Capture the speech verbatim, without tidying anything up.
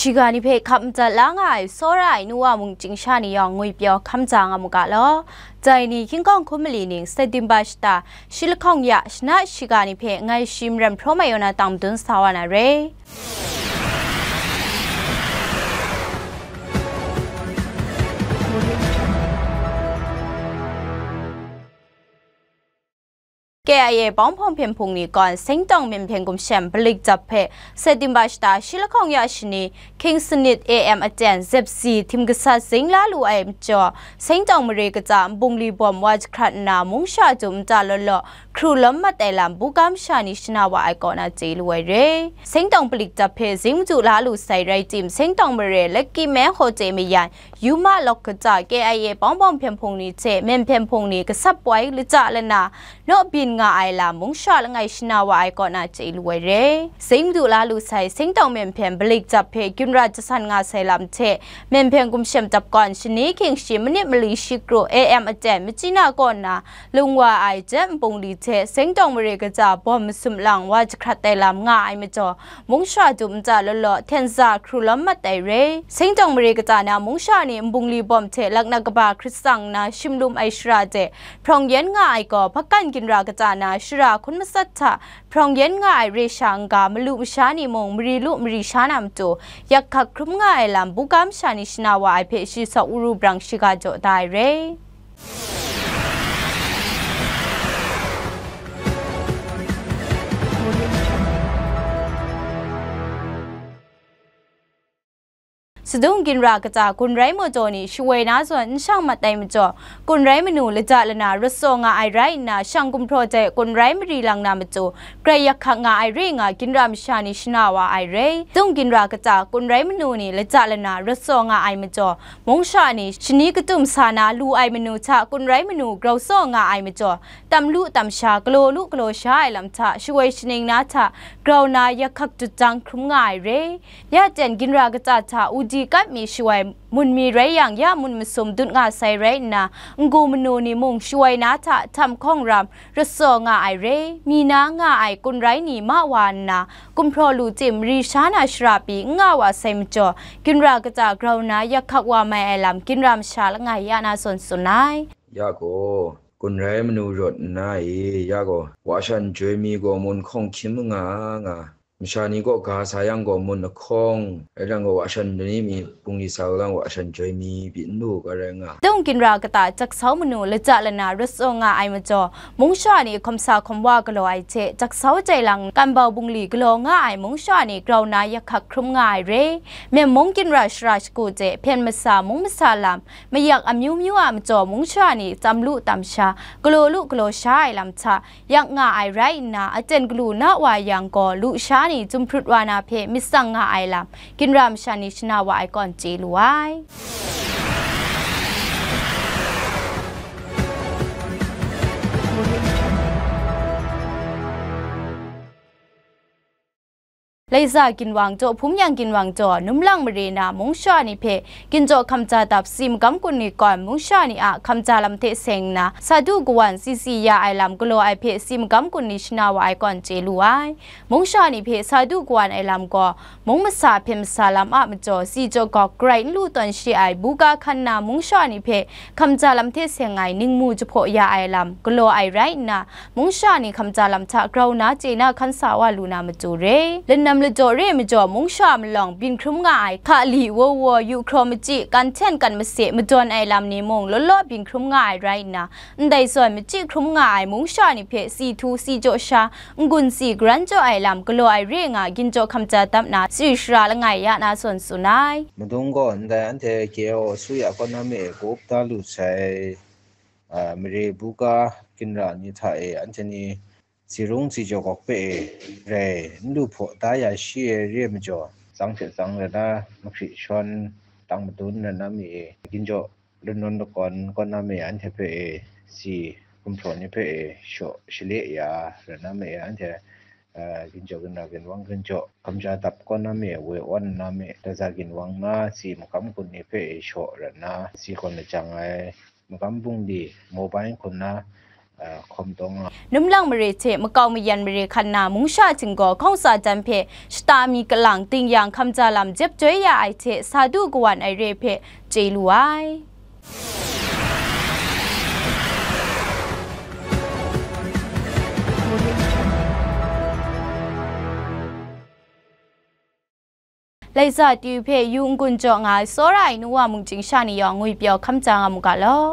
Shiga ni hpe hkap madat la nga ai, tsawra ai nu wa mung chying sha ni yawng ngwipyaw hkam ja nga mu ga law. Dai ni hkying hkawng hkum mali ning, September shata shi lahkawng ya shana shiga ni hpe ngai shi maren hpraw mai yaw na tang madun sa wa na re. K I A bawng hpawng hpyen hpung ni kawn Sengtawng Myen Hpyen Gumshem Balik Jap hpe September shata shi lahkawng ya shani, hkying sanit A M aten zepsi htim gasat zing la lu ai majaw, Sengtawng mare katsa nbungli bawm wa jahkrat nna, mungsha jum nta law law hkru lawm mat ai lam buga masha ni shana wa ai kaw na chye lu ai re. Sengtawng Balik Jap hpe zing madu la lu sai rai tim, Sengtawng mare Lakyimeng Hawte mayan, Yuma lawk katsa K I A bawng hpawng hpyen hpung ni hte myen hpyen hpung ni gasap wai lata lana naw byin nga ai lam mungsha langai shana wa ai kaw na chye lu ai re. Zing madu la lu sai Sengtawng Myen Hpyen Balik Jap hpe ginra jasan nga sai lam hte, Myen Hpyen Gumshem Jap kawn shani hkying shi manit mali shi kru A M aten machyi na kaw na lung wa ai jet nbungli hte Sengtawng mare katsa bawm masum lang wa jahkrat ai lam nga ai majaw, mungsha jum nta law law hten za hkru lawm mat ai re. Sengtawng mare katsa na mungsha ni nbungli bawm hte laknak kaba hkrit tsang nna shim lum ai shara de hprawng yen nga ai gaw, hpakan ginra katsa na shara hkun matsat hta hprawng yen nga ai re sha n-ga, malu masha ni mung mari lu mari sha na matu, yak hkak hkrum nga ai lam buga masha ni shana wa ai hpe shi Saw Uru Brang shiga jaw da ai re. Sadung ginra katsa gun rai majaw ni shawoi na zawn n shang mat ai majaw, gun rai manu lata lana rawt tsaw nga ai rai nna, shang gumhpraw dai gun rai mari lang na matu, grai yak hkak nga ai re nga ginra masha ni shana wa ai re. Sadung ginra katsa gun rai manu ni lata lana rawt tsaw nga ai majaw, mungsha ni shani katum sa na lu ai manu hta gun rai manu grau tsaw nga ai majaw, tam lu tam sha, galaw lu galaw sha ai lam hta, shawoi shaning na hta grau na yak hkak dut jang hkrum nga ai re. Ya ten ginra katsa hta udi kat mi shawoi mun mi rai yang, ya mun masum dut nga sai rai nna, n-gu manu ni mung shawoi na hta htam hkawng ram rawt tsaw nga ai re. Mi na nga ai gun rai ni ma wa nna, gumhpraw lu tim mari sha na shara pyi n nga wa sai majaw, ginra katsa grau na yak hkak wa mai ai lam ginra masha langai ya na zawn tsun ai. Ya gaw, gun rai manu rawt nna e, ya gaw, wa shan joi mi gaw mun hkawng hkyim nga nga, masha ni kaw ga sa yang gaw mun ahkawng, rai yang gaw wa shan lani mi bungli sa lang wa shan joi mi pyi n lu ga rai nga. Dawng ginra kata jaksau manu lata lana rawt tsaw nga ai majaw, mungsha ni hkawm sa hkawm wa galaw ai hte, jaksau jai lang kanbau bungli galaw nga ai mungsha ni grau na yak hkak hkrum nga ai re. Myen mung ginra shara shagu hte hpyen masa mung masa lam, mayak amyu myu a majaw mungsha ni tam lu tam sha, galaw lu galaw sha ai lam hta, yak nga ai rai nna, aten galu na wa yang gaw, lusha ni jumhprut wa na hpe myit tsang nga ai lam, ginra masha ni shana wa ai kawn chye lu ai. Laiza ginwang jaw, Hpumyang ginwang jaw, Numlang mare na mungsha ni hpe ginjaw hkamja dap si magam kun ni kawn, mungsha ni a hkamja lam hte seng nna, sa du kawan si si ya ai lam galaw ai hpe si magam kun ni shana wa ai kawn chye lu ai. Mungsha ni hpe sa du kawan ai lam gaw, mung masa hpyen masa lam a majaw, si jaw gawk grai n lu tawn shi ai buga hkan na mungsha ni hpe hkamja lam hte seng ai ningmu jahpaw ya ai lam galaw ai rai nna, mungsha ni hkamja lam hta grau na chye na hkan sa wa lu na matu re. Lanam ladaw re majaw, mungsha malawng byin hkrum nga ai, hkali, wo wo, yu hkraw machyi, kan hten kan mase, madawn ai lam ni mung law law byin hkrum nga ai rai nna, ndai zawn machyi hkrum nga ai mungsha ni hpe si htu si jaw sha, n-gun si garan jaw ai lam galaw ai re nga, ginjaw hkamja dap na, si shara langai ya na zawn tsun ai. Madung gaw ndai anhte K O Asuya kaw na me e gup da lu sai, a, mare buga ginra ni hta e anhte ni si rung si jaw gawk hpe e rai n lu hpaw da ya shi ai re ai majaw, tsang hte tsang rai na, mahkri shawn tang madun rai na mi e, ginjaw lanawn lakawn kaw na mi anhte hpe e si gumhpraw ni hpe e shaw shale ya rai na mi e, anhte, a, ginjaw ginra ginwang ginjaw hkamja dap kaw na mi e woi awn na mi, laiza ginwang na si magam kun ni hpe e shaw rai na, si gawn lajang ai magam bungli, mobile hkun na, Num lang mare hte makau mayan mare hkan na mungsha htinggaw hkawng tsa dan hpe shata mi kalang ting yang hkamja lam jep joi ya ai hte sa du kawan ai re hpe chye lu ai. Laiza T V hpe yu n-gun jaw nga ai tsawra ai nu wa mungchying sha ni yawng ngwipyaw hkamja nga mu ga law.